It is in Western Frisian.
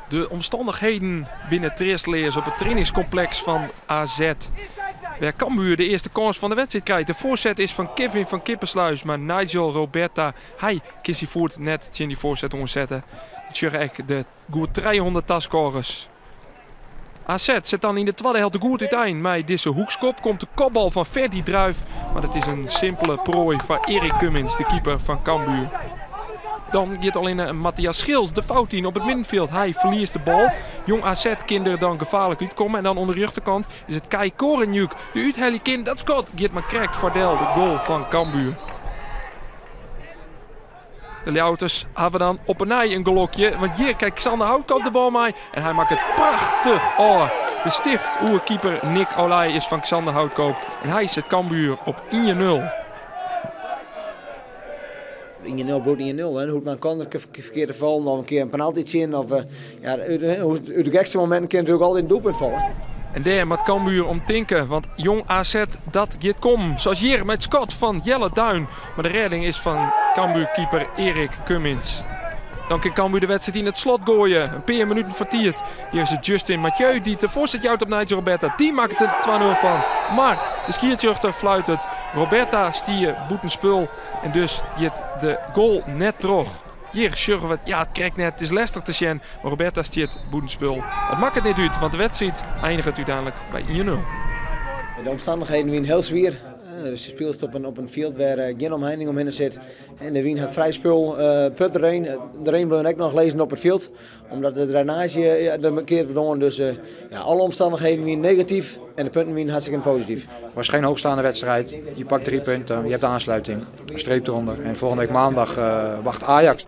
De omstannichheden binne treastleas op it trainingskompleks fan AZ. Wêr Cambuur de earste kâns fan de wedstriid krijt. De foarset is fan Kevin van Kippersluis, mar Nigel Robertha, hy kin syn foet net tsjin dy foarset oansette. Dat sjogge ek de goed 300 taskôgers. AZ set dan yn de twadde helte goed útein. Mei dizze hoekskop komt de kopbal fan Ferdy Druijf, mar dat is in simpele proai foar Erik Cummins, de keeper fan Cambuur. Dan giet allinne Matthias Schils de fout yn op it middenfjild. Hy ferliest de bal. Jong AZ kin der dan gefaarlik útkomme. En dan oan de rjochterkant is it Kai Korenjuk. De úthelje kin dat skot giet mar krekt foardel de goal fan Cambuur. De Ljouwerters hawwe dan op 'e nij in gelokje, want hjir krijt Xander Houtkoop de bal mei en hy makket prachtich ôf. De stift oer keeper Nick Olij is fan Xander Houtkoop en hy set Cambuur op 1-0. 1-0 bliuwt 1-0. Hè. Hoe't men kan ferkeard te fallen of in kear in penalty tsjin. Of, ja, út de gekste mominten kin natuerlik altyd in doelpunt falle. En dêr moat Cambuur om tinke, want Jong AZ dat giet kommen. Sa as hjir mei it skot fan Jelle Duin. Mar de rêding is fan Cambuur-keeper Erik Cummins. Dan kin Cambuur de wedstriid yn it slot goaie. In pear minuten foar tiid. Hjir is it Justin Mathieu dy't de foarset jout op Nigel Robertha. Dy makket der 2-0 fan. Mar de skiedsrjochter fluitet. Robertha stie bûtenspul en dus giet de goal net troch. Hjir sjogge we it, ja, it krekt net, it is lestich te sjen, mar Robertha stiet bûtenspul. It makket net út, want de wedstriid einiget úteinlik by 1-0. De omstannichheden wiene hiel swier. Dus je spylst op in fjild wêr gjin omheining omhinne sit. En de wyn hat frij spul. Put de rein. De rein bleau ek noch lizzen op it fjild, omdat de drainaazje der keard wurdt oan. Dus ja, alle omstannichheden wiene negatyf en de punten wiene hartstikke posityf. Het was geen hoogstaande wedstrijd. Je pakt 3 punten, je hebt de aansluiting, een streep eronder. En volgende week maandag wacht Ajax.